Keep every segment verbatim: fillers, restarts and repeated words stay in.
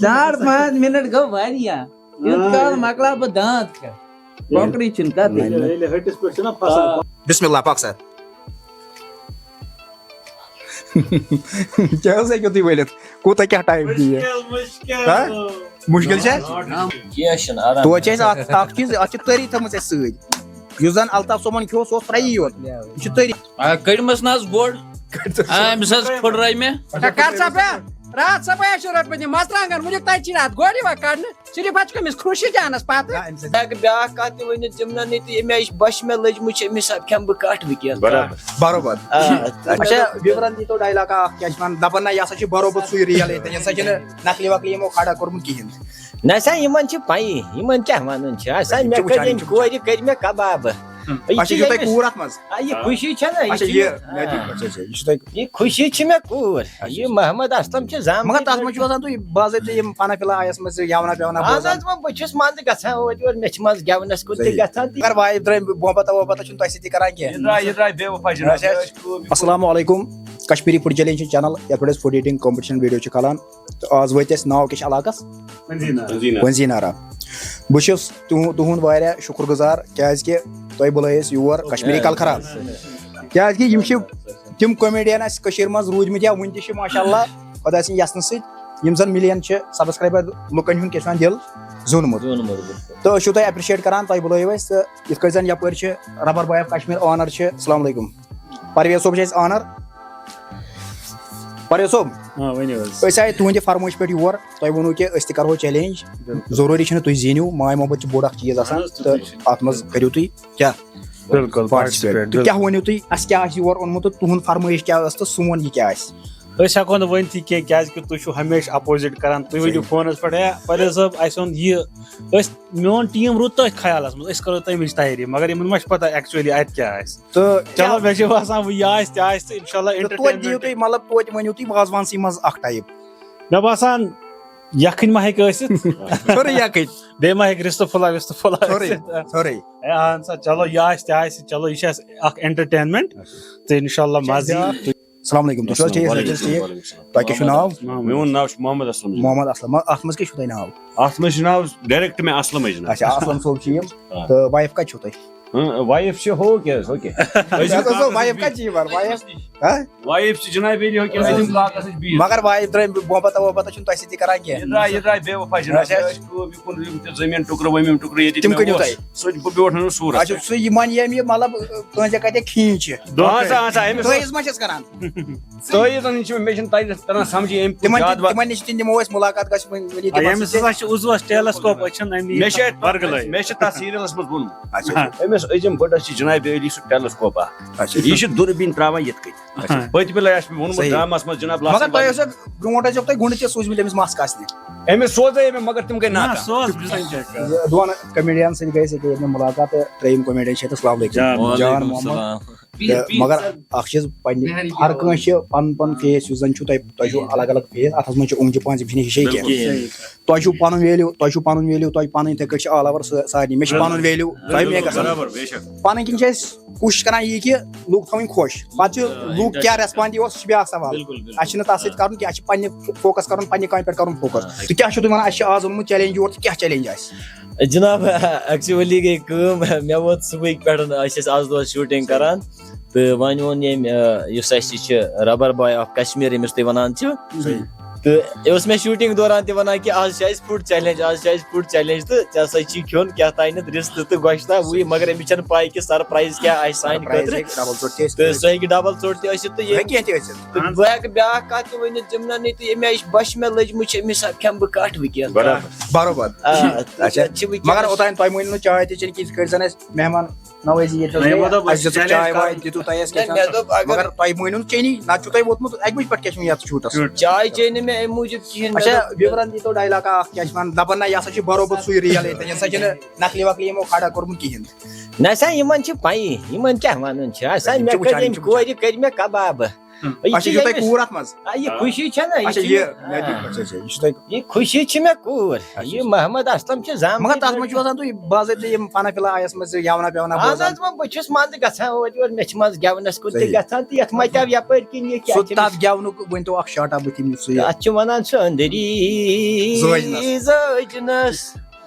Dot پانٛژھ minute گوٚو واریاہ۔ یوت کال مۄکلاو بہٕ دانت کھٮ۪تھ۔ کۄکرٕے چھُنہٕ کتھٕے۔ ییٚلہِ ہٹِس پٮ۪ٹھ چھُنہ پھسان۔ بسم اللہ، پک سا۔ کیٛاہ حظ ہیٚکِو تُہۍ ؤنِتھ؟ کوٗتاہ کیٛاہ ٹایم دِیہِ؟ مُشکِل، مُشکِل۔ ہا؟ مُشکِل چھا؟ کینٛہہ چھُنہٕ، آرام۔ توتہِ چھِ اَسہِ اَتھ اَکھ چیٖز، اَتھ چھِ تٔری تھٲومٕژ اَسہِ سۭتۍ۔ یُس زَن الطاف صٲبَن کھیوٚو، سُہ اوس فرٛایی یوت۔ یہِ چھِ تٔری۔ آ، کٔڑمٕژ نہ حظ بوٚڑ۔ آ، أمِس حظ پھٕٹرٲے مےٚ۔ کر سا بیا، راتھ سا بیا شروع پتہٕ مرژٕوانٛگن، وٕنیُک تَتہِ چھِ راتھ گۄڈٕ یِوان کڑنہٕ۔ صرف حظ چھُ أمِس خوشی جانس پتہٕ۔ نہ، أمِس حظ بیاکھ کتھ تہِ ؤنِتھ، تِم نہ نہ تہِ ییٚمہِ آیہِ بۄچھِ مےٚ لٔجمٕژ چھِ، أمِس حظ کھٮ۪مہٕ بہٕ کٹھ وٕنکیٚن۔ برابر۔ برابر۔ آ، اچھا، وِورن دیٖتو ڈایلاگ اکھ، کیٛاہ چھِ ونان، دپان نہ، یہِ ہسا چھُ برابر سُے ریل ییٚتٮ۪ن، یہِ ہسا چھِنہٕ نقلی وقلی یِمو کھڑا کوٚرمُت کِہیٖنۍ۔ نہ سا، یِمن چھِ پَیی، یِمن کیٛاہ وَنُن چھُ۔ آ، سا، یِم چھِ مےٚ وٕچھان، کٔرۍ یِم یِم چھِ وٕچھان۔ کورِ، کٔرۍ مےٚ کبابہٕ۔ یہِ اچھا، چھِ یہِ چھُ تۄہہِ ییٚمِس کوٗر اتھ منٛز؟ آ، یہِ خوشی چھَنہ، یہِ اچھا، چھِ یہِ، مےٚ۔ مےٚ دِیِو، اچھا، اچھا، یہِ چھُ تۄہہِ۔ یہِ خوشی چھِ مےٚ کوٗر۔ اچھا۔ یہِ محمد اسلم چھِ زامہٕ مگر تتھ منٛز چھُ آسان تُہۍ باضٲبطہٕ یِم فنا فِلا آیس منٛز گٮ۪ونا پٮ۪ونا اہن بوزان۔ حظ، وۄنۍ بہٕ چھُس منٛزٕ گژھان اوٗرۍ یورٕ، مےٚ چھِ منٛزٕ گٮ۪ونس کُن تہِ صحیح۔ گژھان تہِ۔ مگر وایِف درٛٲے محبت وحبت چھُنہٕ تۄہہِ سۭتۍ تہِ کران کینٛہہ۔ یہِ درٛاے، یہِ درٛاے بے وفا جناب۔ اچھا۔ یہِ ٲسۍ کٲم۔ السلام علیکم، کشمیری فوڈ چیلنج چھُ چینل، یتھ پٮ۪ٹھ أسۍ فوڈ ایٹنگ کمپٹیشن ویڈیو چھِ کھالان۔ تہٕ آز وٲتۍ أسۍ، ناو کیٛاہ چھُ علاقس؟ ونزی نارا۔ ونزی نارا۔ بہٕ چھُس تُہُ-، تُہُنٛد واریاہ شُکُر گُزار، کیٛازِ کہِ تۄہہِ بُلٲے أسۍ یور کشمیری کلہٕ خراب۔ کیٛازِ کہِ یِم چھِ تِم کامیڈین اَسہِ کٔشیٖرِ منٛز روٗدۍمٕتۍ یا وُنہِ تہِ چھِ، ماشاء اللہ، خۄداے سٕنٛدِ یَژنہٕ سۭتۍ، یِم زَن مِلین چھِ سبسکرایبر لُکن ہُنٛد کیٛاہ چھِ وَنان دِل زیوٗنمُت۔ زیوٗنمُت، بِلکُل۔ تہٕ أسۍ چھِو تۄہہِ اپرِشیٹ کران، تۄہہِ بُلٲیِو أسۍ، تہٕ یِتھ کٲٹھۍ زَن یَپٲرۍ چھِ rubber boy of Kashmir owner چھِ۔ السلام علیکم۔ پرویز صٲب چھِ اَسہِ اونر۔ پرویز صٲب، آ، ؤنِو حظ۔ أسۍ آیہِ تُہٕنٛدِ فرمٲیشہِ پٮ۪ٹھ یور، تۄہہِ ووٚنوُ کہِ أسۍ تہِ کرہو چیلنج۔ بِلکُل۔ ضروٗری چھُنہٕ تُہۍ زیٖنِو، ماے محبت چھُ بوٚڑ اکھ چیٖز آسان، اہن حظ، تہٕ تُہۍ چھِو۔ اَتھ منٛز کٔرِو تُہۍ کیٛاہ؟ بِلکُل، participate۔ Participate۔ تہٕ بِلکُل۔ کیٛاہ ؤنِو تُہۍ، اَسہِ کیٛاہ آسہِ یور اوٚنمُت تہٕ تُہُنٛد فرمٲیش کیٛاہ ٲس تہٕ سون یہِ کیٛاہ آسہِ؟ أسۍ ہٮ۪کو نہٕ ؤنتھٕے کینٛہہ، کیٛازِ کہِ تُہۍ چھِو ہمیشہِ اپوزِٹ کران، تُہۍ ؤنِو صحیح۔ فونس پٮ۪ٹھ، "ہے پرویز صٲب، اَسہِ اوٚن یہِ"، أسۍ، میون ٹیٖم روٗد تٔتھۍ خیالس منٛز، أسۍ کرو تَمِچ تیٲری، مگر یِمن ما چھِ پتہ actually اَتہِ کیٛاہ آسہِ۔ تہٕ چلو، کیٛاہ مےٚ چھِ باسان، وۄنۍ یہِ آسہِ تہِ آسہِ تہٕ انشاءاللہ تہٕ توتہِ دِیِو entertainment۔ تُہۍ، مطلب، توتہِ ؤنِو تُہۍ وازوانسٕے منٛز اکھ type۔ مےٚ باسان، یَکھٕنۍ ما ہیٚکہِ ٲسِتھ؟ سورُے یَکھٕنۍ۔ بیٚیہِ ما ہیٚکہِ رِستہٕ پھوٚلہ وِستہٕ پھوٚلہ سورُے، ٲسِتھ؟ سورُے۔ ہے، اہن سا، چلو، یہِ آسہِ تہِ آسہِ، چلو، یہِ چھِ اَسہِ اکھ entertainment۔ اچھا۔ تہٕ انشاءاللہ اچھا، مزٕ یی۔ بیٛاکھ۔ السلام علیکم، تُہۍ چھِو حظ ٹھیٖک؟ وعلیکم صحت چھِ ٹھیٖک؟ السلام۔ تۄہہِ کیٛاہ چھُو ناو؟ محمد۔ میون ناو چھُ محمد اسلم جناب۔ محمد اسلم، ما-، اَتھ منٛز کیٛاہ چھُو تۄہہِ ناو؟ اَتھ منٛز چھُ ناو direct مےٚ اسلمٕے جناب۔ اچھا، اسلم صٲب چھِ یِم۔ آ۔ تہٕ وایِف کَتہِ چھِو تۄہہِ؟ ہاں، وایِف چھِ ہو کیٛاہ حظ، ہو کیٛاہ؟ أسۍ چھِ اَتھ حظ کاغذ وایِف بِہِتھ۔ کَتہِ چھِ یِوان؟ وایِف؟ ہاں؟ وایِف چھِ جناب ییٚلہِ ہو کیٛاہ، أسۍ چھِ کاغذ بِہِتھ۔ مگر وایِف درٛاے محبت وحبت چھُنہٕ تۄہہِ سۭتۍ تہِ کران کینٛہہ۔ یہِ درٛاے، یہِ درٛاے بے وفا جناب۔ اچھا۔ یہِ ٲسۍ کٲم، یہِ کُن، یِم تہِ زٔمیٖن ٹُکرٕ، ؤمیٖم ٹُکرٕ ییٚتہِ تِم مےٚ کٕنِو اوس۔ تۄہہِ؟ سُہ تہِ بہٕ بیوٗٹھ نہٕ صوٗرت۔ اچھا، سُہ یہِ مَنہِ ییٚمہِ یہِ، مطلب، کٲنٛسہِ کَتہِ کھیٖنۍ چھِ۔ اہن سا، اہن سا، أمِس تُہۍ ٲسۍ ما چھِس کران؟ تُہۍ یُس زَن چھِ مےٚ چھِنہٕ تَتہِ تَران سَمجھی أمۍ کُس تِمَن تہِ، زیادٕ وَ- تِمَن نِش تہِ نِمو أسۍ مُلاقات، گژھِ وۄنۍ ؤنِو آ، تِمَن ییٚمِس سۭتۍ۔ ہسا چھِ عُزوَس telescope، أسۍ چھِنہٕ اَمہِ مےٚ چھِ اَتہِ، وَرگلٲیِتھ۔ مےٚ چھِ تَتھ serialَس منٛز ووٚنمُت۔ اچھا۔ أمِس عظیٖم بٔٹَس چھِ جناب عٲلی سُہ telescope اَکھ۔ اچھا۔ یہِ چھِ دوٗربیٖن ترٛاوان یِتھ کٔنۍ۔ اچھا۔ پٔتمہِ لَٹہِ آسہِ مےٚ ووٚنمُت صحیح۔ ڈرامَس منٛز جناب مگر لاسن تۄہہِ بَٹَس۔ اوسوُ برونٛٹھ ٲسۍ تۄہہِ گُنڈٕ تہِ سوٗزمٕتۍ أمِس مَس کاسنہِ۔ أمِس سوزے مےٚ، مگر تِم گٔے نہ، ناکام۔ سوز بِزنس چیک کَران۔ یہِ دۄن comedian سۭتۍ گٔے أسۍ ییٚکیٛاہ ییٚتہِ مےٚ مُلاقات تہٕ ترٛیٚیِم comedian چھِ ییٚتہِ۔ السلام علیکم۔ جان۔ جان وعلیکم محمد۔ السلام۔ تہٕ مگر اَکھ چیٖز، پننہِ ہر کٲنٛسہِ چھِ پَنُن پَنُن face، یُس زَن چھُ تۄہہِ، تۄہہِ چھُو الگ الگ face، اَتھ منٛز چھِ اوٚنٛگجہِ پانٛژھ، یِم چھِنہٕ ہِشے کینٛہہ۔ بِلکُل۔ تۄہہِ چھُو پَنُن value، تۄہہِ چھُو پَنُن value، تۄہہِ پَنٕنۍ یِتھَے کٲٹھۍ چھِ all over سٲ-، سارنٕے۔ مےٚ چھِ پَنُن value، تۄہہِ مےٚ گژھان۔ برابر، بے شک۔ پَنٕنۍ کِنۍ چھِ أسۍ کوٗشِش کَران یی کہِ لُکھ تھاوٕنۍ خۄش۔ پَتہٕ چھِ لُکھ کیٛاہ respond یِوان، سُہ چھُ بیٛاکھ سوال۔ بِلکُل، بِلکُل۔ اَسہِ چھِنہٕ تَتھ سۭتۍ کَرُن کینٛہہ، اَسہِ چھِ پَننہِ focus کَرُن، پَننہِ کامہِ پٮ۪ٹھ کَرُن focus۔ آ۔ تہٕ کیٛاہ چھُو تُہۍ وَنان، اَسہِ چھِ آز اوٚنمُت challenge یور، تہٕ کیٛاہ challenge آسہِ؟ جناب، actually گٔے کٲم، مےٚ ووت صُبحٕکۍ پٮ۪ٹھ، أسۍ ٲسۍ آز دۄہَس shooting صحیح۔ کَران، تہٕ وۄنۍ ووٚن ییٚمۍ، آ، یُس اَسہِ یہِ چھِ rubber boy of Kashmir، ییٚمِس تُہۍ وَنان چھِو، صحیح۔ تہٕ یہِ اوس مےٚ shooting دوران تہِ وَنان کہِ آز چھِ اَسہِ food challenge، آز چھِ اَسہِ food challenge، تہٕ ژےٚ ہسا چھی کھیوٚن کیٛاہ تانٮ۪تھ رِستہٕ تہٕ گۄشتاب، وٕے، مگر أمِس چھَنہٕ پَے کہِ surprise کیٛاہ آسہِ سانہِ surprise خٲطرٕ۔ ہیٚکہِ double ژوٚٹ تہِ ٲسِتھ۔ تہٕ سُہ ہیٚکہِ double ژوٚٹ تہِ ٲسِتھ تہٕ یہِ ہیٚکہِ کینٛہہ تہِ ٲسِتھ۔ تہٕ بہٕ ہٮ۪کہٕ بیٛاکھ کَتھ تہِ ؤنِتھ، یِم نہ نہ تہٕ ییٚمہِ آیہِ بۄچھِ مےٚ لٔجمٕژ چھِ، أمِس کھٮ۪مہٕ بہٕ کَٹھ وٕنکٮ۪ن۔ برابر۔ برابر۔ آ، تہٕ اچھا۔ تَتہِ چھِ وٕنکٮ۪نَس مگر اوٚتام تۄہہِ مٲنِو نہٕ چاے تہِ چیٚنۍ کِہیٖنۍ، یِتھ کٲٹھۍ زَن اَسہِ مہمان نوٲزی ییٚتہِ اوس نہ، یِمو گٔے، دوٚپ، اَسہِ دِژٕکھ challenge چاے کَرُن۔ واے، دِتوٕ تۄہہِ اَسہِ نہ، کیٛاہ مےٚ چھُ دوٚپ، اگر اَتھ منٛز؟ تۄہہِ مٲنِو نہٕ چیٚنی، نَتہٕ چھُو تۄہہِ ووتمُت، اَکہِ بَجہِ پٮ۪ٹھ کیٛاہ چھُ یَتھ shootَس؟ Shoot۔ چاے چیٚیہِ نہٕ مےٚ اَمہِ موٗجوٗب کِہیٖنۍ، مےٚ اچھا، دوٚپ، وِورَن دیٖتو dialogue اَکھ، کیٛاہ چھِ وَنان، دَپان نہ، یہِ ہسا چھُ برابر سُے real ییٚتٮ۪ن، یہِ ہسا چھِنہٕ نقلی وقلی یِمو کھڑا کوٚرمُت کِہیٖنۍ۔ نہ سا، یِمَن چھِ پَیی، یِمَن کیٛاہ وَنُن چھُ، آ، سا یِم مےٚ چھِ کٔرۍ وٕچھان، یِم یِم چھِ وٕچھان۔ کورِ، کٔرۍ مےٚ کبابہٕ۔ اچھا، یہِ چھُ تۄہہِ کوٗر اَتھ منٛز؟ آ، یہِ خوشی چھےٚ نہ، یہِ اچھا، چھِ یہِ مےٚ، اچھا، اچھا، یہِ چھُ تۄہہِ، یہِ خوشی چھِ مےٚ کوٗر۔ اچھا، یہِ اچھا۔ محمد اسلم چھِ زامہٕ مگر تَتھ منٛز چھُ آسان تُہۍ باضٲبطہٕ یِم فنا فلا آیَس منٛز یاونا پیونا آز بوزان۔ حظ وۄنۍ بہٕ چھُس منٛزٕ گژھان اورٕ یورٕ، مےٚ چھِ منٛزٕ گٮ۪ونَس کُن تہِ صحیح۔ گژھان تہٕ یَتھ مَتیو یَپٲرۍ کِنۍ یہِ کیٛاہ سُہ چھِ تَتھ گٮ۪ونُک ؤنۍ تو اَکھ شاٹا بہٕ تہِ یِم سُہ یہِ۔ اَتھ چھِ وَنان سُہ أنٛدری زٲجنَس۔ زٲجنَس۔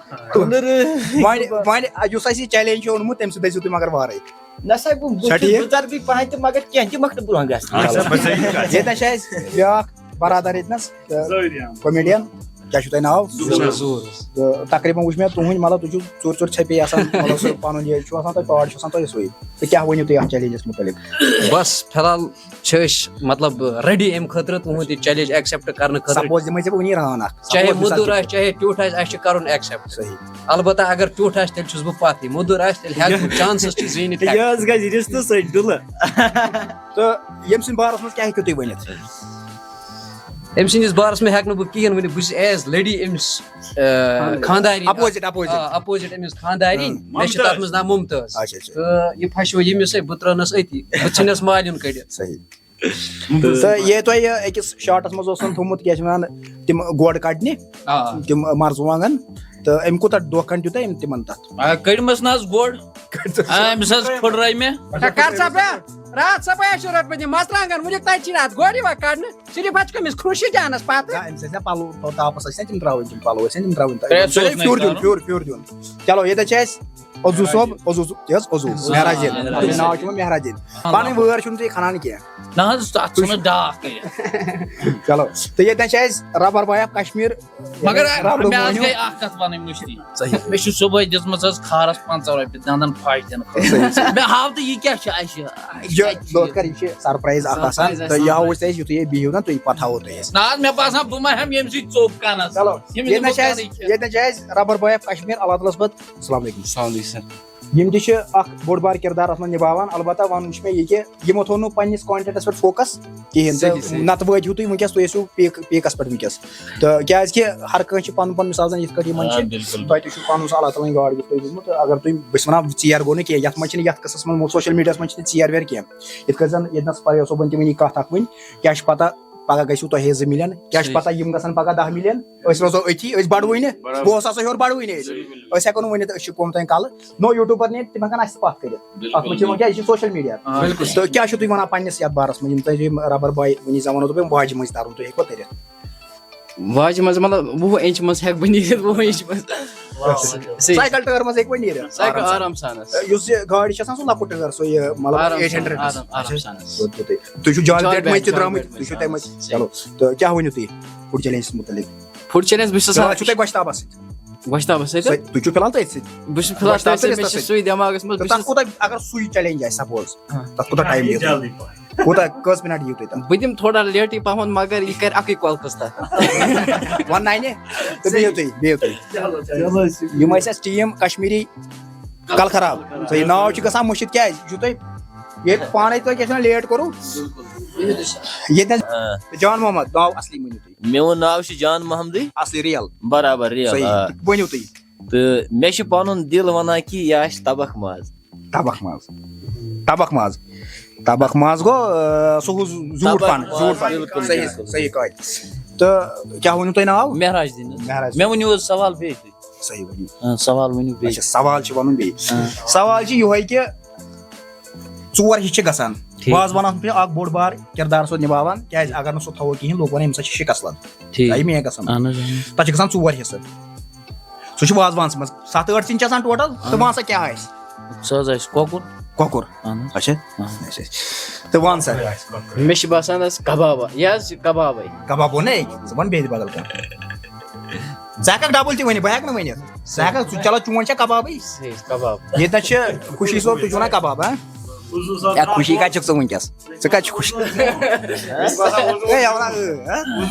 تُلُر۔ وۄنۍ، وۄنۍ یُس اَسہِ یہِ challenge چھُ اوٚنمُت، تَمہِ سۭتۍ ٲسِو تُہۍ مگر وارَے۔ نہ سا، بہٕ، بہٕ چھا چھُس ٹھیٖک؟ بُزرگٕے پَہَن تہٕ مگر کینٛہہ تہِ مۄکھٕ برونٛہہ گژھِ۔ اچھا، بہٕ صحیح کَتھ۔ ییٚتہِ نَس چھِ اَسہِ بیٛاکھ برادر ییٚتہِ نَس، تہٕ زٲوِد احمد۔ Comedian۔ کیٛاہ چھُو تۄہہِ ناو؟ ظہوٗر۔ تہٕ تقریٖباً وٕچھ مےٚ تُہٕنٛدۍ، مطلب، تُہۍ چھِو ژوٗرِ ژوٗرِ ژھٮ۪پے آسان، مطلب، سُہ پَنُن یہِ چھُ آسان تۄہہِ، پاڈ چھُ آسان تۄہہِ سُے۔ تہٕ کیٛاہ ؤنِو تُہۍ اَتھ challengeس مُتعلِق؟ بس، فی الحال چھِ أسۍ، مطلب، ready اَمہِ خٲطرٕ تُہُنٛد یہِ challenge accept کرنہٕ خٲطرٕ۔ Suppose دِمَے ژےٚ بہٕ وٕنی round اَکھ۔ چاہے suppose دِژ مُدُر مےٚ آسہِ، چاہے ٹیوٚٹھ آسہِ، اَسہِ چھِ کَرُن accept۔ صحیح۔ البتہ اگر ٹیوٚٹھ آسہِ، تیٚلہِ چھُس بہٕ پَتھ۔ یہِ مُدُر آسہِ، تیٚلہِ ہٮ۪کہٕ بہٕ، chances چھِ زیٖنِتھ ہٮ۪کہٕ۔ یہِ حظ گژھِ رِستہٕ سۭتۍ ڈُلہٕ۔ تہٕ ییٚمہِ سٕنٛدِ بارَس منٛز کیٛاہ ہیٚکِو تُہۍ ؤنِتھ؟ أمۍ سٕنٛدِس بارَس منٛز ہٮ۪کہٕ نہٕ بہٕ کِہیٖنۍ ؤنِتھ۔ بہٕ چھُس as lady أمِس، آ، خانٛدارِنۍ۔ Opposite، opposite۔ آ، opposite أمِس خانٛدارِنۍ۔ ہاں۔ مےٚ چھِ تَتھ منٛز ناو مُمتاز۔ اچھا، اچھا۔ تہٕ یہِ پھَشو ییٚمِس سۭتۍ، بہٕ ترٛٲونَس أتی۔ بہٕ ژھٕنِس مالِیُن کٔڑِتھ۔ صحیح۔ تہٕ یہِ تۄہہِ أکِس شاٹَس منٛز اوسُن تھوٚمُت، کیٛاہ چھِ وَنان، تِم گوڑٕ کَڑنہِ، آ۔ تِم مَرژٕوانٛگَن، تہٕ أمۍ کوٗتاہ دۄہ کھنٛڈ دیُت أمۍ تِمَن تَتھ؟ آ، کٔڑمَس نہ حظ گوڑ۔ آ، أمِس حظ پھٕٹرٲے مےٚ۔ ہے، کر سا بے، راتھ سا بے چھُ رٔٹمٕتۍ یِم مَرژٕوانٛگَن، وٕنیُک تانۍ چھِنہٕ اَتھ گوڑِ یِوان کَڑنہٕ، صرف حظ چھُ أمِس کھُشی جانَس پَتہٕ۔ نہ، أمِس ٲسۍ نہ پَلو تاپَس ٲسۍ نہ تِم ترٛاوٕنۍ، تِم پَلو ٲسۍ نہ تِم ترٛاوٕنۍ۔ ترٛےٚ ژٕ ٲسۍ ژوٗنٛٹھۍ پھیُر دیُن، کَرُن۔ پھیُر، پھیُر دیُن۔ چلو، ییٚتٮ۪تھ چھِ اَسہِ عزوٗ صٲب، عزوٗ صٲب، کیٛاہ حظ؟ عزوٗ، آ، مہراج الدیٖن۔ مہراج الدیٖن۔ تُہۍ ناو چھُ یِوان مہراج الدیٖن۔ آ۔ پَنٕنۍ وٲر چھُو نہٕ تُہۍ کھنان کینٛہہ۔ نہ حظ، تَتھ چھُنہٕ ڈاکھ کٔرِتھ۔ چلو، تہٕ ییٚتٮ۪ن چھِ اَسہِ رَبَر باے آف کشمیٖر، مگر رَبڑٕ مےٚ حظ مۄہنیو۔ گٔے اَکھ کَتھ وَنٕنۍ مٔشتٕے۔ صحیح۔ مےٚ چھُ صُبحٲے دِژمٕژ حظ خارَس پنٛژاہ رۄپیہِ دَنٛدَن پھَش دِنہٕ خٲطرٕ۔ صحیح، صحیح۔ مےٚ ہاو تہٕ یہِ کیٛاہ چھُ اَسہِ؟ یہِ چھُ اَتہِ یہِ۔ لوٚت کَر، یہِ چھِ surprise اَکھ آسان، surprise تہٕ یہِ آسان۔ ہاوو أسۍ تۄہہِ، یُتھُے یہِ بِہِو نا، تُہۍ پَتہٕ ہاوو تۄہہِ أسۍ۔ نہ حظ، مےٚ باسان بہٕ ما ہٮ۪مہٕ ییٚمہِ سۭتۍ ژوٚپ کَنَس۔ چلو، ییٚمِس ییٚتہِ نہ بہٕ چھِ اَسہِ، کَرٕ یہِ کیٛاہ؟ ییٚتہِ نہ چھِ اَسہِ رَبَر باے آف کشمیٖر، اللہ تعالیٰ ہَس پَتہٕ۔ السلام علیکم۔ السلام علیکم سر۔ یِم تہِ چھِ اکھ بوٚڑ بار کردار اتھ منٛز نباوان۔ البتہ ونُن چھُ مےٚ یہِ کہِ یِمو تھوٚو نہٕ پننِس contentس پٮ۪ٹھ focus کِہینۍ۔ صحیح، تہٕ صحیح۔ نتہٕ وٲتۍ ہِو تُہۍ وٕنکیٚس، تُہۍ ٲسِو peak، peakس پٮ۪ٹھ وٕنکیٚس۔ تہٕ کیازِ کہِ ہر کٲنٛسہِ چھِ پنُن پنُن، مثال زن یِتھ کٲٹھۍ یِمن آ، چھِ، بِلکُل۔ تۄہہِ تہِ چھُو پنُن سُہ اللہ تعالیٰ ہن گاڈ گفٹ دیُتمُت۔ تہٕ اگر تُہۍ، بہٕ چھُس ونان، ژیر گوٚو نہٕ کینٛہہ، یتھ منٛز چھِنہٕ، یتھ قٕصس منٛز social mediaہس منٛز چھِنہٕ ژیر ویر کینٛہہ۔ یِتھ کٲٹھۍ زن ییٚتہِ نس پرویز صٲبن تہِ ؤنی کتھ اکھ ؤنۍ، کیٛاہ چھِ پتہ پگاہ گژھِو تۄہے زٕ million، کیٛاہ چھِ صحیح۔ پتہ یِم گژھن پگاہ دَہ million۔ أسۍ روزو أتھی، أسۍ بڑوٕے نہٕ۔ برابر۔ بہٕ اوسُس آسان یورٕ بڑوٕے نہٕ أسۍ۔ بِلکُل۔ أسۍ ہٮ۪کو نہٕ ؤنِتھ أسۍ چھِ کٕم تام کلہٕ۔ نوٚو YouTuber نیر، تِم ہٮ۪کن اَسہِ تہِ پتھ کٔرِتھ۔ بِلکُل، اَتھ منٛز چھِ یِوان، بِلکُل۔ کیٛازِ یہِ چھِ social media۔ آ، بِلکُل۔ تہٕ کیٛاہ چھُو تُہۍ وَنان پنٛنِس یَتھ بارَس منٛز، یِم تۄہہِ یِم رَبَر باے وٕنی زَن وَنو تۄہہِ، یِم واجہِ منٛز تَرُن، تُہۍ ہیٚکوا تٔرِتھ؟ واجہِ منٛز مطلب وُہ inch منٛز ہٮ۪کہٕ بہٕ نیٖرِتھ، وُہ inch منٛز۔ صحیح۔ سایکل ٹٲر منٛز ہیٚکہِ وۄنۍ نیٖرِتھ؟ سایکل آرام سان۔ آرام سان حظ۔ یُس یہِ گاڑِ چھِ آسان، سُہ لۄکُٹ ٹٲر، سُہ یہِ مطلب آرام eight hundred سان، آرام، آرام سان حظ۔ تُہۍ چھِو جال جال بیٹ بیٹ، منٛز تہِ جال درٛامٕتۍ، بیٹ تُہۍ چھِو تَمہِ منٛز۔ منٛز۔ چلو، تہٕ کیٛاہ ؤنِو تُہۍ food challengeس مُتعلق؟ Food challenge بہٕ چھُس فِلحال آسان چھُو تۄہہِ گۄشتابَس سۭتۍ؟ گۄشتابَس سۭتۍ؟ سۄ، تُہۍ چھِو فِلحال تٔتھۍ سۭتۍ؟ بہٕ چھُس فِلحال گۄشتاب تٔتھۍ سۭتۍ، تہٕ مےٚ چھِ رِستَس سُے سۭتۍ۔ دٮ۪ماغَس منٛز، تہٕ بہٕ تَتھ چھُس کوٗتاہ، اگر سُے challenge آسہِ suppose، ہاں۔ تَتھ کوٗتاہ time یِیِو؟ جلدی پَہَن۔ کوٗتاہ، کٔژ minute یِیِو تۄہہِ تَتھ؟ بہٕ دِمہٕ تھوڑا لیٹٕے پَہَن، مگر یہِ کَرِ اَکٕے کۄلہٕ قٕسطا۔ وَن ناینہِ؟ تہٕ بِہِو تُہۍ، بِہِو تُہۍ۔ چلو، چلو۔ یِم ٲسۍ اَسہِ team کشمیٖری کَلہٕ خراب۔ صحیح، ناو چھُ گژھان مٔشِتھ، کیٛازِ یہِ چھُ تۄہہِ ییٚتہِ پانَے تۄہہِ کیٛاہ چھِ وَنان، late کوٚروٕ؟ ییٚتہِ نَس آ۔ جان محمد، ناو اَصلی ؤنِو تُہۍ۔ میون ناو چھُ جان محمدٕے۔ اَصلی real۔ برابر real، صحیح۔ آ۔ ؤنِو تُہۍ۔ تہٕ مےٚ چھُ پَنُن دِل وَنان کہِ یہِ آسہِ تَبَکھ ماز۔ تَبَکھ ماز۔ تَبَکھ ماز۔ تَبَکھ ماز گوٚو، آ، سُہ ہُہ زیوٗٹھ تَبَکھ پَہَن، ماز، زیوٗٹھ پَہَن۔ بِلکُل، صحیح، بِلکُل۔ صحیح کٲٹھۍ۔ تہٕ کیٛاہ ؤنِو تۄہہِ ناو؟ مہراج الدیٖن حظ۔ مہراج۔ مےٚ ؤنِو حظ سوال بیٚیہِ تُہۍ۔ صحیح ؤنِو۔ آ، سوال ؤنِو بیٚیہِ۔ اچھا، سوال چھُ وَنُن بیٚیہِ۔ آ۔ سوال چھُ یِہوٚے کہِ ژور حصہٕ چھِ گژھان۔ ٹھیٖک۔ وازوانَس منٛز چھُ اَکھ بوٚڑ بار کِردار سُہ نِباوان، کیٛازِ اگر نہٕ سُہ تھاوو کِہیٖنۍ، لوٗکھ وَنان، "أمِس ہا چھِ شِکَس لَد۔" ٹھیٖک۔ صحیح میٛٲنۍ قسم۔ اَہَن حظ، اَہَن حظ۔ تَتھ چھِ گژھان ژور حصہٕ۔ سُہ چھُ وازوانَس منٛز۔ سَتھ ٲٹھ سِنۍ چھِ آسان total، ژٕ اَہَن۔ وَن سا کیٛاہ آسہِ؟ سُہ حظ آسہِ کۄکُر۔ کۄکُر۔ اَہَن حظ۔ اچھا۔ اَہَن۔ اچھا۔ تہٕ وَن سا۔ مےٚ چھِ باسان حظ کبابا۔ یہِ حظ چھِ کبابَے۔ کباب گوٚو نہ یہِ؟ ژٕ وَن بیٚیہِ تہِ بدل کانٛہہ۔ ژٕ ہٮ۪کَکھ double تہِ ؤنِتھ، بہٕ ہٮ۪کہٕ نہٕ ؤنِتھ۔ ژٕ ہٮ۪کَکھ، ژٕ، چلو، چون چھا کبابٕے؟ صحیح، کباب۔ ییٚتہِ نَس چھِ خوشی صٲب، تُہۍ چھِو وَنان کباب، ہاں؟ یا خوشی کَتہِ چھَکھ ژٕ وٕنۍکٮ۪س؟ ژٕ کَتہِ چھُکھ خوشی؟ ہے، یا وَنان، ہاں؟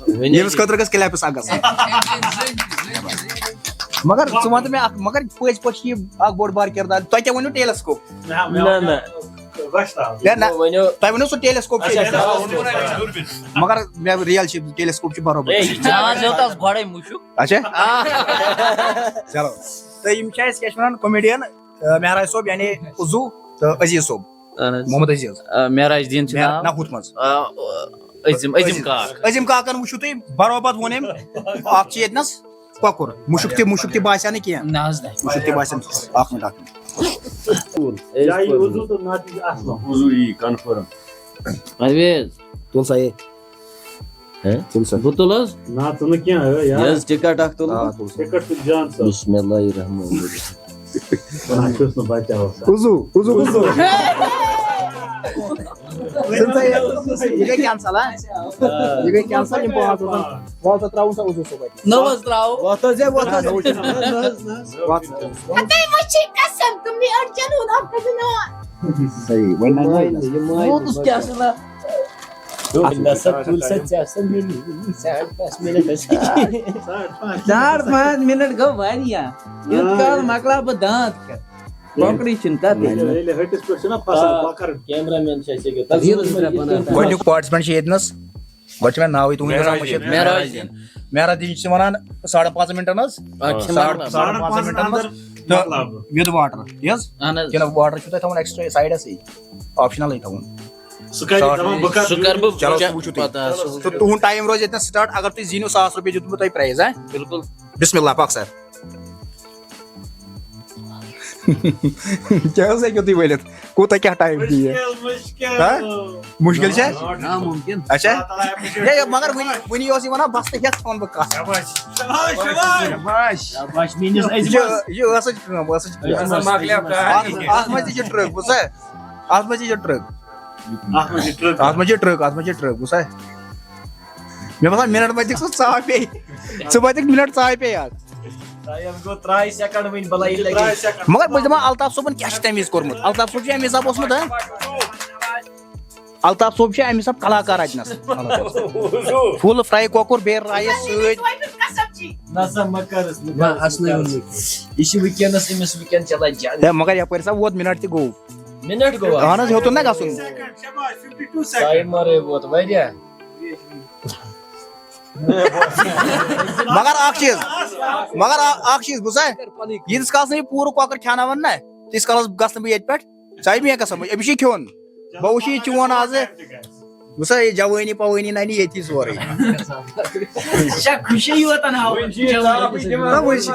ؤنِو۔ ییٚمِس خٲطرٕ گژھِ claps اَکھ گژھٕنۍ۔ مگر ژٕ وَن تہٕ مےٚ اَکھ، مگر پٔزۍ پٲٹھۍ چھِ یہِ اَکھ بوٚڑ بار کِردار۔ تۄہہِ کیٛاہ ؤنِو telescope؟ نہ، نہ۔ ہے، نہ۔ ؤنِو۔ تۄہہِ ؤنِو سُہ telescope چھُ اچھا، اَسہِ۔ اچھا۔ مگر مےٚ real چھِ، telescope چھُ برابر۔ ہے، یہِ جہاز ہیوٚت آز گۄڈَے مُشُک۔ اچھا۔ آ۔ چلو۔ تہٕ یِم چھِ اَسہِ، کیٛاہ چھِ وَنان، comedian، آ، مہراج صٲب، یعنی عضو، تہٕ عزیز صٲب۔ اہن حظ۔ محمد عزیز۔ آ، معراج دیٖن چھُ مےٚ ناو۔ نہ ہُتھ منٛز۔ آ، عزم، عزم کاک۔ عزم کاکن وٕچھِو تُہۍ، برابر ووٚن أمۍ، اکھ چھُ ییٚتہِ نَس کۄکُر، مُشُک تہِ، مُشُک تہِ باسیٛو نہٕ کینٛہہ۔ نہ حظ، نہ۔ مُشُک تہِ باسیٛو نہٕ۔ اکھ مِنٹ، اکھ مِنٹ۔ یا یہِ وضوٗ تہٕ نَتہٕ یہِ اَصلَن۔ وضوٗ یی confirm۔ پرویز۔ تُل سا یہِ۔ ہے؟ تُل سا۔ بہٕ تُلہٕ حظ۔ نہ، ژٕ نہٕ کینٛہہ، ہے، یار۔ یہِ حظ ٹکٹ اکھ تُلہٕ۔ آ، تُل سا۔ ٹکٹ تُل جان سا۔ بسم اللہ الرحمن الرحیم۔ وَنان چھُس نہٕ بچاوَس۔ عضو، عضو، عضو۔ یہِ گٔے cancel، ہا؟ یہِ گٔے cancel، یِم پانٛژھ روزن۔ وَلہٕ سا ترٛاوُن سا عضو صٲب اَتہِ۔ نہ حظ ترٛاوو۔ وَتھ حظ، ہے، وَتھ حظ۔ نہ، نہ، نہ، نہ۔ وَتھ۔ ہتے وٕچھی قسم، تم نے اڑ جنون اپ کبھی نہ۔ صحیح، وۄنۍ نہ، نہ، نہ۔ یہِ ماے، یہِ ماے۔ ووتُس کیٛاہ چھُ نہ؟ نسا تُل سا ژےٚ سا مِنٹ، ساڑ پانٛژھ مِنٹ ٲسۍ۔ ساڑ پانٛژھ منٹ گوٚو واریاہ۔ یوٗت کال مۄکلاو بہٕ دانٛد کھٮ۪تھ۔ کۄکرٕے چھِنہٕ کَتھٕے۔ ییٚلہِ، ییٚلہِ ۂٹِس پٮ۪ٹھ چھُنہ پھسان آ، کۄکر۔ Cameraman چھُ اَسہِ ییٚکیٛاہ۔ تَتھ reels ترٛےٚ بَناوان۔ گۄڈٕنیُک participant چھُ ییٚتہِ نَس۔ گۄڈٕ چھُ مےٚ ناوٕے تُہُنٛد آسان مٔشِتھ۔ معراج دیٖن۔ معراج دیٖن چھِ وَنان ساڑَن پانٛژَن مِنٹَن حظ۔ آ، کھٮ۪مہٕ ساڑ-، بَناو۔ ساڑَن پانٛژَن مِنٹَن منٛز۔ تہٕ مۄکلاو بہٕ۔ With water، تی حظ؟ اہن حظ۔ کِنہٕ water چھُو تۄہہِ تھاوُن extra side-َسٕے؟ Optional-ٕے تھاوُن۔ سُہ کَرِ ساڑ-، دَپان، بہٕ کَرٕ سُہ کَرٕ بہٕ چلو، سُہ چیک وٕچھِو تُہۍ۔ پَتہٕ، سُہ تہٕ تُہُنٛد time روزِ ییٚتہِ نَس start، اگر تُہۍ زیٖنِو ساس رۄپیہِ دیُتمُت تۄہہِ prize، ہا؟ بِلکُل۔ بسم اللہ، پَک سَر۔ کیٛاہ حظ ہیٚکِو تُہۍ ؤنِتھ؟ کوٗتاہ کیٛاہ time دِیہِ؟ مُشکِل، مُشکِل۔ ہا؟ مُشکِل چھا؟ نامُمکِن۔ اچھا۔ ہے، مگر وٕنی، وٕنی اوس یہِ وَنان، بَس تہٕ ہٮ۪تھ تھاوَن بہٕ کَتھ۔ شاباش، شاباش۔ شاباش۔ شاباش میٛٲنِس یہِ چھِ، عزمَس۔ یہِ ٲسٕچ کٲم، ٲسٕچ کٲم۔ یہِ ہسا مۄکلیو کار۔ اَتھ، اَتھ منٛز تہِ چھِ trick، بوٗزتھا؟ اَتھ منٛز تہِ چھِ trick۔ اَتھ منٛز چھِ trick، اَتھ منٛز چھِ trick، بوٗزتھا؟ مےٚ باسان، مِنٹ ما دِکھ ژٕ ژاپے۔ ژٕ ما دِکھ مِنٹ ژاپے اَتھ۔ Time گوٚو ترٛے second وٕنہِ، بَلایہِ لَگہِ۔ مگر بہٕ چھُس دَپان، الطاف صٲبُن کیٛاہ چھُ تَمہِ وِزِ کوٚرمُت؟ الطاف صٲب چھُ اَمہِ حِساب اوسمُت، ہا؟ الطاف صٲب چھُ اَمہِ حِساب کلاکار اَتہِ نَس۔ Full fry کۄکُر بیٚیہِ rice سۭتۍ۔ نہ سا، مہ کَرُس، مہ نہ، کَرُس، اَسنٕے مہ کَرُس۔ ووٚنمُت۔ یہِ چھُ وٕنکیٚنَس أمِس وٕنکیٚن چَلان جنگ۔ ہے، مگر یَپٲرۍ سا ووت مِنٹ تہِ گوٚو۔ مِنٹ گوٚو اَز۔ اَہَن حظ، ہیوٚتُن نہ گژھُن۔ Timer-ے ووت واریاہ۔ مگر اکھ چیٖز، مگر ا-، اکھ چیٖز، بوٗزتھا؟ ییٖتِس کالَس نہٕ یہِ پوٗرٕ کۄکُر کھٮ۪ناوَن نہ، تیٖتِس کالَس گژھٕ نہٕ بہٕ ییٚتہِ پٮ۪ٹھ۔ ژےٚ آیہِ مےٚ قسم، أمِس چھُ یہِ کھیوٚن۔ بہٕ وٕچھِ یہِ چون آزٕ۔ بہٕ سا یہِ جوٲنی پوٲنی نَنہِ ییٚتی سورُے۔ ژےٚ چھا خوشی یوت اَنہٕ ہاوان؟ نہ، وٕنہِ چھِ،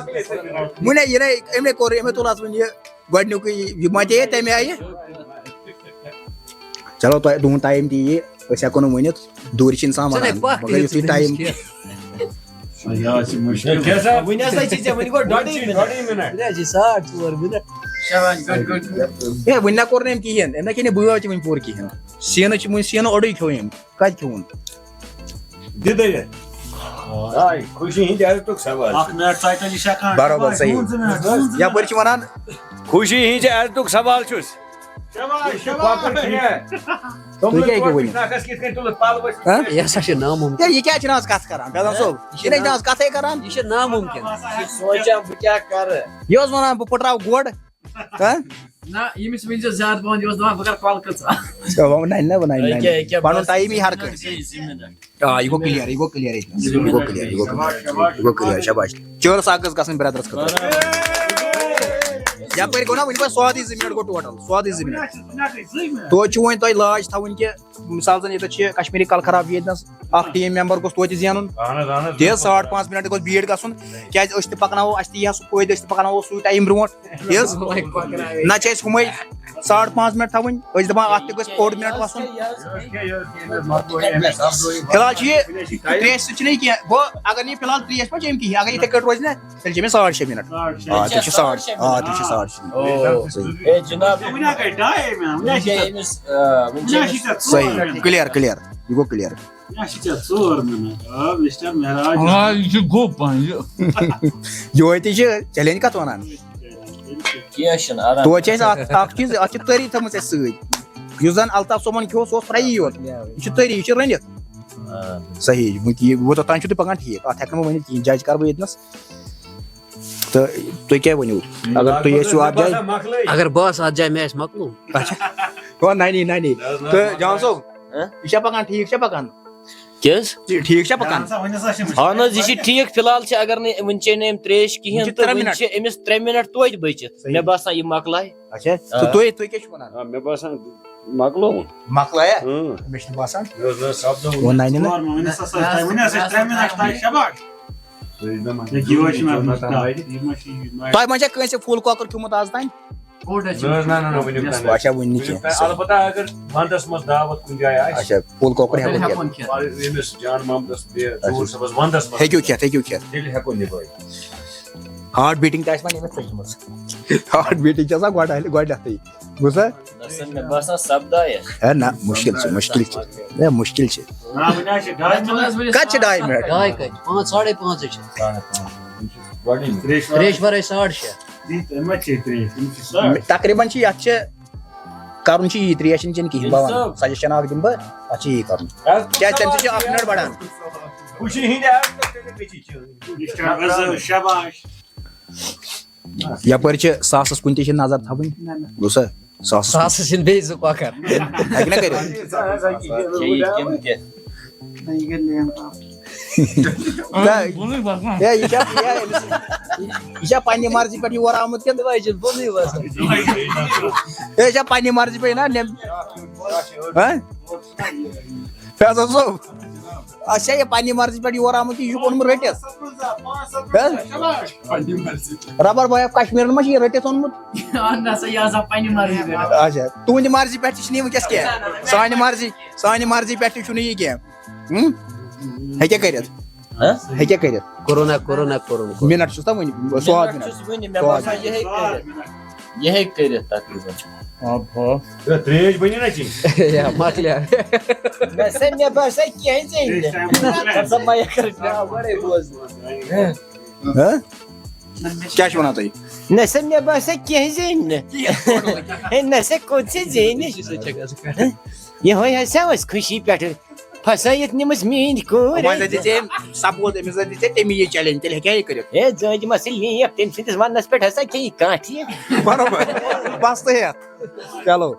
وٕنہِ یہِ نے، أمۍ نے کوٚر، أمۍ نے تُل اَتھ وٕنہِ یہِ گۄڈٕنیُکُے، یہِ مَتے تَمہِ آیہِ۔ چلو، تۄہہِ تُہُنٛد time تہِ یی، أسۍ ہٮ۪کو نہٕ ؤنِتھ، دوٗرِ چھِ اِنسان ژٕ نے وَنان، پَکھ مگر یُتھُے تٔمِس time کینٛہہ۔ یہِ حظ چھِ مُشکِل۔ وٕنہِ ہسا چھِ ژےٚ وٕنہِ گوٚو ڈۄڈٕے مِنٹ۔ ڈۄڈٕے مِنٹ۔ وٕنہِ حظ چھِ ساڑ ژور مِنٹ۔ شاباش، good, good, good۔ ہے، وٕنہِ نہ کوٚر نہٕ أمۍ کِہیٖنۍ، أمۍ نہ کھیٚیہِ نہٕ بٲو تہِ وٕنہِ پوٗرٕ کِہیٖنۍ۔ سیٖنہٕ چھِ وٕنہِ، سیٖنہٕ اوٚڑُے کھیوٚو أمۍ۔ کَتہِ کھیوٚوُن؟ دِدٕے۔ آے، خوشی ہِنٛدِ عزتُک سوال چھُ۔ اکھ مِنٹ ژایہِ تَلہِ شےٚ کھنٛڈ۔ برابر صحیح۔ تُہُنٛد زٕ مِنٹ، تُہُنٛد زٕ مِنٹ۔ یَپٲرۍ چھِ وَنان، خوشی ہِنٛدِ عزتُک سوال چھُس۔ شاباش، شاباش۔ تُہۍ کیٛاہ ہیٚکِو ؤنِتھ؟ نَکھَس کِتھ کٔنۍ تُلُتھ پَلوَس؟ ہہ؟ یہِ ہسا چھِ نامُمکِن۔ ہے، یہِ کیٛاہ چھِنہٕ آز کَتھ کَران؟ بیدم صٲب، یہِ چھِنہٕ اَسہِ آز کَتھٕے کَران۔ یہِ چھِ نامُمکِن۔ یہِ چھِ سونٛچان، بہٕ کیٛاہ کَرٕ؟ یہِ اوس وَنان، بہٕ پھٕٹراوٕ گۄڈٕ۔ ہہ؟ نہ، ییٚمِس ؤنۍ زِ زیادٕ پَہَن، یہِ اوس دَپان، بہٕ کَرٕ کۄلہٕ کٔژ۔ اچھا، وۄنۍ نَنہِ نہ، وۄنۍ نَنہِ نہ۔ ییٚکیٛاہ، ییٚکیٛاہ، پَنُن بَس، time یی ہر کٲنٛسہِ۔ زٕ مِنٹ۔ آ، یہِ گوٚو clear، یہِ گوٚو clear ییٚتہِ نَس۔ یہِ گوٚو clear، یہِ گوٚو clear۔ یہِ گوٚو clear، شاباش۔ چٲنٛس اَکھ گٔژھ گژھٕنۍ brother-س خٲطرٕ۔ یَپٲرۍ گوٚو نہ وٕنہِ پَتہٕ سادٕے زٕ مِنٹ گوٚو total، سادٕے زٕ مِنٹ۔ توتہِ چھُ وۄنۍ تۄہہِ لاج تھاوٕنۍ کہِ مِثال زَن ییٚتٮ۪تھ چھِ کشمیٖری کَلہٕ خراب ییٚتہِ نَس، اَکھ team member گوٚژھ توتہِ زینُن۔ اہن حظ، اہن حظ، تیز بِلکُل۔ ساڑ پانٛژھ مِنٹ گوٚژھ beat گژھُن، کیٛازِ أسۍ تہِ پَکناوو، اَسہِ تہِ یی ہا سُہ فٲیدٕ، أسۍ تہِ پَکناوو سُے time برونٛٹھ۔ یہِ حظ؟ نہ چھِ اَسہِ ہُمَے ساڑ پانٛژھ مِنٹ تھاوٕنۍ، أسۍ دَپان اَتھ تہِ گٔژھ اوٚڑ مِنٹ وَسُن۔ فِلحال چھُ یہِ ترٛیش سۭتۍ چھُنہٕ یہِ کینٛہہ۔ گوٚو اگر نہٕ یہِ فِلحال ترٛیش ما چیٚمہِ کِہیٖنۍ، اگر یِتھَے کٲٹھۍ روزِ نہ، تیٚلہِ چیٚمہِ ساڑ شےٚ مِنٹ۔ آ، تیٚلہِ چھِ ساڑ، آ، تیٚلہِ چھِ ساڑ شےٚ۔ او۔ صحیح۔ ہے جناب، وٕنہِ ہا گٔے ڈاے مِنٹ، وٕنہِ ہا چھِ وٕنہِ کیٛاہ أمِس، آ، وٕنہِ چھِ صحیح، clear، clear۔ یہِ گوٚو clear۔ مےٚ چھِ ژےٚ ژور مِنٹ۔ آ، مسٹر معراج۔ آ، یہِ چھُ گوٚب پہن، یہِ۔ یِہوٚے تہِ چھِ challenge کَتھ وَنان؟ کینٛہہ چھُنہٕ، آرام۔ توتہِ چھِ اَسہِ اَتھ اَکھ چیٖز، اَتھ چھِ تٲری تھٲومٕژ اَسہِ سۭتۍ۔ یُس زَن الطاف صٲبَن کھیوٚو، سُہ اوس fry یوت۔ یہِ چھِ تٲری، یہِ چھِ رٔنِتھ۔ آ۔ صحیح، وٕنہِ یہِ، وۄنۍ توٚتام چھُو تُہۍ پَکان ٹھیٖک۔ اَتھ ہٮ۪کہٕ نہٕ بہٕ ؤنِتھ کِہیٖنۍ، judge کَرٕ بہٕ ییٚتہِ نَس۔ تہٕ تُہۍ کیٛاہ ؤنِو؟ اگر تُہۍ ٲسِو اَتھ جایہِ۔ اگر بہٕ آسہٕ اَتھ جایہِ، مےٚ آسہِ مۄکلومُت۔ اچھا۔ او، نہ، نہ، نہ، نہ۔ تہٕ جان صٲب، ہہ؟ یہِ چھا پَکان ٹھیٖک چھا پَکان؟ کیٛاہ حظ؟ ٹھیٖک چھا پَکان؟ اہن حظ، یہِ چھِ ٹھیٖک۔ فِلحال چھِ، اگر نہٕ وٕنہِ چیٚیہِ نہٕ أمۍ ترٛیش کِہیٖنۍ، وٕنہِ چھِ تہٕ ترٛےٚ وٕنہِ مِنٹ۔ چھِ أمِس ترٛےٚ مِنٹ توتہِ بٔچِتھ۔ صحیح۔ مےٚ باسان، یہِ مۄکلایہِ۔ اچھا، آ۔ تہٕ تُہۍ، تُہۍ کیٛاہ چھِو وَنان؟ آ، مےٚ باسان، مۄکلووُن۔ مۄکلایہ؟ اۭں۔ مےٚ چھُنہٕ باسان۔ مےٚ اوس نہٕ سپدان۔ وۄنۍ نَنہِ نہٕ۔ ژور، وۄنۍ ٲس آسان تۄہہِ، وۄنۍ ٲس اَسہِ ترٛےٚ مِنٹ تۄہہِ، شاباش۔ سُے دَپان، یہِ کیٛاہ چھُ مےٚ بوٗزمُت؟ یہِ ما چھِ یہِ ما تۄہہِ ما چھا کٲنٛسہِ پھوٗل کۄکُر کھیوٚمُت آز تام؟ کوٚٹ حظ چھُ؟ نہ، نہ، نہ، نہ، وٕنیُک تام نہٕ۔ اچھا، وٕنہِ نہٕ وٕنیُک کینٛہہ۔ تام۔ البتہ اگر وَندَس منٛز دعوت کُنہِ جایہِ آسہِ، اچھا، پھوٗل کۄکُر ہٮ۪کو کھٮ۪تھ۔ ہٮ۪کون کھٮ۪تھ۔ ییٚمِس جان محمدَس بیٚیہِ اچھا۔ ظہوٗر صٲبَس وَندَس منٛز ہیٚکِو کھٮ۪تھ، ہیٚکِو کھٮ۪تھ۔ تیٚلہِ ہٮ۪کو نِبٲوِتھ۔ ہارٹ بیٖٹِنٛگ تہِ آسہِ وۄنۍ أمِس ژٔجمٕژ۔ ہارٹ بیٖٹِنٛگ چھِ آسان گۄڈٕ، گۄڈٕنٮ۪تھٕے۔ بوٗزتھا؟ نہ سا، مےٚ باسان سپدایس۔ ہے نہ، مُشکِل چھُ، مُشکِل چھُ۔ ہے، مُشکِل چھُ۔ نہ، وۄنۍ حظ چھِ ڈاے منٹ۔ کَتہِ چھِ ڈاے منٹ؟ ڈاے کَتہِ؟ پانٛژھ، ساڑے پانٛژھ حظ چھِ۔ ساڑے پانٛژھ۔ وۄنۍ چھِ گۄڈٕنِچ۔ ترٛیش وَرٲے۔ ترٛیش وَرٲے ساڑ شےٚ۔ دِتھ، أمۍ ما چے ترٛیش؟ أمِس چھِ ساڑ۔ تقریٖباً چھِ یَتھ چھِ کَرُن چھُ یی، ترٛیش چھِنہٕ چیٚنۍ کِہیٖنۍ۔ بہٕ وَنہٕ، سَجَسشَن اَکھ دِمہٕ بہٕ، اَتھ چھِ یی کَرُن۔ کیٛازِ تَمہِ سۭتۍ چھِ اَکھ مِنَٹ بَڑان۔ خوشی ہِنٛدِ آسہِ تہٕ تیٚلہِ گٔژھی چٲنۍ۔ یہِ چھِ اَز شاباش۔ یپٲرۍ چھِ ساسَس کُن تہِ چھِ نظر تھاوٕنۍ۔ نہ، نہ۔ گوٚو سا؟ ساسَس کُن۔ ساسَس چھِنہٕ بیٚیہِ زٕ کۄکَر۔ ہیٚکہِ نہ کٔرِتھ۔ چیٚیہِ تِم تہِ۔ نہ، یہِ گٔے لین پاپ۔ نہ، ہے، یہِ چھا، یہِ، یہِ چھا پننہِ مرضی پٮ۪ٹھ یور آمُت کِنہٕ؟ وۄنۍ چھِ بۄنٕے وَسان۔ ہے، یہِ چھا پننہِ مرضی پٮ۪ٹھ نہ نٮ۪م-، ہہ؟ فیضان صٲب، اچھا، یہِ پننہِ مرضی پٮ۪ٹھ یور آمُت، یہِ چھُکھ اوٚنمُت رٔٹِتھ؟ ہہ؟ ربر بوے آف کشمیٖرن ما چھُ یہِ رٔٹِتھ اوٚنمُت؟ اہن سا، یہِ ہسا پننہِ مرضی پٮ۪ٹھ۔ اچھا، تُہنٛدِ مرضی پٮ۪ٹھ تہِ چھُنہٕ یہِ وٕنکیٚس کینٛہہ۔ سانہِ مرضی، سانہِ مرضی پٮ۪ٹھ تہِ چھُنہٕ یہِ کینٛہہ۔ ہم؟ ہیٚکیٛاہ کٔرِتھ؟ ہہ؟ ہیٚکیٛاہ کٔرِتھ؟ کورونا، کورونا کوٚرمُت۔ مِنٹ چھُس نا وٕنہِ، سواد مِنٹ۔ مِنٹ چھُس وٕنہِ، مےٚ سواد باسان مِنٹ۔ یہِ ہیٚکہِ کٔرِتھ۔ یہِ ہیٚکہِ کٔرِتھ تقریٖباً۔ آب ہا۔ ہے، ترٛیش بَنہِ نا چیٚنۍ؟ یا مۄکلیٛاو۔ نہ سا، مےٚ باسان کینٛہہ ژےٚ نہٕ۔ ژٕ سا مایک کر۔ گۄڈَے بوز۔ ہہ؟ کیٛاہ چھِ وَنان تُہۍ؟ نہ سا، مےٚ باسان کینٛہہ زینہِ نہٕ۔ ہے، نہ سا، کوٚت ژےٚ زینہِ؟ یِہوٚے ہسا ٲس خوشی پٮ۪ٹھٕ پھسٲیِتھ نِمٕژ میٛٲنۍ کوٗر۔ وۄنۍ زَن دِژے أمۍ سپوز، أمِس زَن دِژے تٔمی یہِ چیلنج، تیٚلہِ ہیٚکہِ ہا یہِ کٔرِتھ؟ ہے، زٲنجہِ مَسٕلۍ لیپ، تٔمۍ سٕنٛدِس وَننَس پٮ۪ٹھ ہسا کھیٚیہِ کانٛہہ ٹھیٖک۔ برابر۔ بَس تہٕ ہٮ۪تھ۔ چلو۔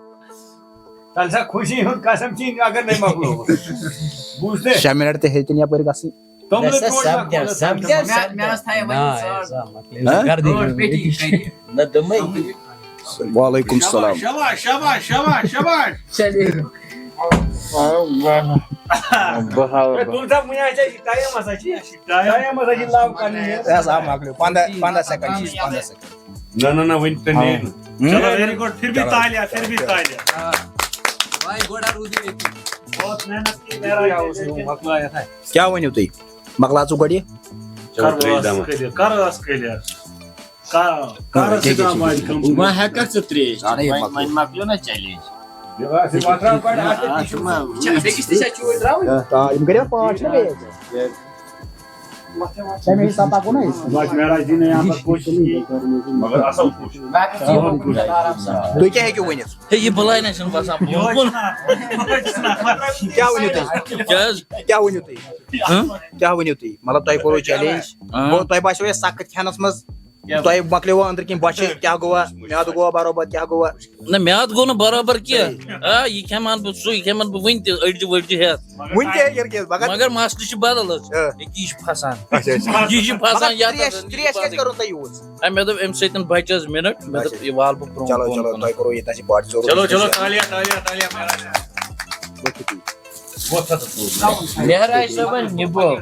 تَلہٕ سا خوشی ہُنٛد قسم چی اگر نَے مۄکلوو۔ بوٗزتھٕ؟ شےٚ مِنٹ تہِ ہیٚتِن یَپٲرۍ گژھٕنۍ۔ توٚملہٕ نہ سا، ترٛوٹ سا سپدیو، کھولُس سپدیو، تام۔ سپدیو۔ مےٚ، مےٚ ٲس تھایہِ وۄنۍ ہہ؟ ساڑ۔ نہ، گردٕے ٲٹھ گٔے۔ پیٹی کٔرِتھ۔ نہ، دوٚپمَے۔ وعلیکم السلام۔ شاباش، شاباش، شاباش، شاباش۔ چلیے۔ بہٕ ہاوٕ ہے، بہٕ۔ تُل سا، وُنہِ آسہِ اَسہِ ٹایم ہسا چھِ۔ ٹایم ہسا چھِ لَو کَرنہِ۔ ہے، سا مۄکلیو۔ پنٛداہ، پنٛداہ سیکنڈ چھِ، پنٛداہ سیکنڈ۔ نہ، نہ، نہ، وۄنۍ تہِ نیرِ نہٕ۔ ہم؟ چلو، ویری گڈ، پھر بھی تالیاں، پھر بھی تالیاں۔ بھائی، گوڑا روٗدُے ییٚتی۔ بہت محنت کی، میرا یہ دیکھیں۔ کیٛاہ ؤنِو تُہۍ؟ مۄکلاو ژٕ گۄڈٕ یہِ؟ چلو، کر ترٛیش ٲس دمہٕ۔ کٔلیر، کر ٲس کٔلیر۔ کر، کر ٲس کیٛاہ، کیٛاہ، سِدام کیٛاہ، واجہِ کیٛاہ؟ کمپنی۔ وۄنۍ ہٮ۪کَکھ ژٕ ترٛیش چٮ۪تھ؟ اَدٕ ہے، وۄنۍ، مۄکلو۔ وۄنۍ مۄکلیو نا چیلنج۔ یہِ آسہِ وۄتھراو گۄڈٕ اَتھ تہِ۔ اَتھ چھُ ما-، چھا بیٚکِس تہِ چھا چوٗرۍ ترٛاوٕنۍ؟ آ، یِم کٔرِو پانٛژھ چھِنہ بیٚیہِ؟ تَمے حساب پَکو نا أسۍ۔ بس میرا جی نے یہاں پر کوشش کی، مگر اصل کوشش۔ تُہۍ کیٛاہ ہیٚکِو ؤنِتھ؟ ہے، یہِ بلاے نہ چھَنہٕ باسان بۄن کُن۔ کیٛاہ ؤنِو تُہۍ؟ کیٛاہ حظ؟ کیٛاہ ؤنِو تُہۍ؟ ہہ؟ کیٛاہ ؤنِو تُہۍ؟ مطلب، تۄہہِ کوٚروٕ چیلنج؟ ہہ؟ گوٚو، تۄہہِ باسیو یہِ سخت کھٮ۪نَس منٛز؟ تۄہہِ مۄکلیوا أنٛدرٕ کِنۍ بۄچھِ؟ کیٛاہ گوٚوا؟ میٛادٕ گوٚوا برابر؟ کیٛاہ گوٚوا؟ نہ، میٛادٕ گوٚو نہٕ برابر کینٛہہ۔ آ، یہِ کھٮ۪مہٕ ہن بہٕ، سُہ، یہِ کھٮ۪مہٕ ہن بہٕ وٕنہِ تہِ أڑجہِ ؤڑجہِ ہٮ۪تھ۔ وٕنہِ تہِ ہیٚکہِ کھٮ۪تھ، مگر مگر مسلہٕ چھِ بدل حظ۔ آ۔ ییٚکیٛاہ یہِ چھُ پھسان۔ اچھا، اچھا۔ یہِ چھُ پھسان مگر یتھ ترٛیش، حظ، یہِ چھُ ترٛیش کیٛازِ پھسان۔ کٔرٕو تۄہہِ یوٗز؟ اَمہِ مےٚ دوٚپ، اَمہِ سۭتۍ بچہِ حظ مِنٹ، مےٚ دوٚپ، اچھا۔ یہِ والہٕ بہٕ برٛونٛہہ، چلو، برٛونٛہہ چلو، کُن۔ تۄہہِ کوٚروٕ ییٚتہِ نَس یہِ پارٹ ژوٚرُے۔ چلو، چلو، تالیاں، تالیاں، تالیاں، مہراج صٲب۔ وۄتھ ژٕ۔ مہراج صٲبن نِبو۔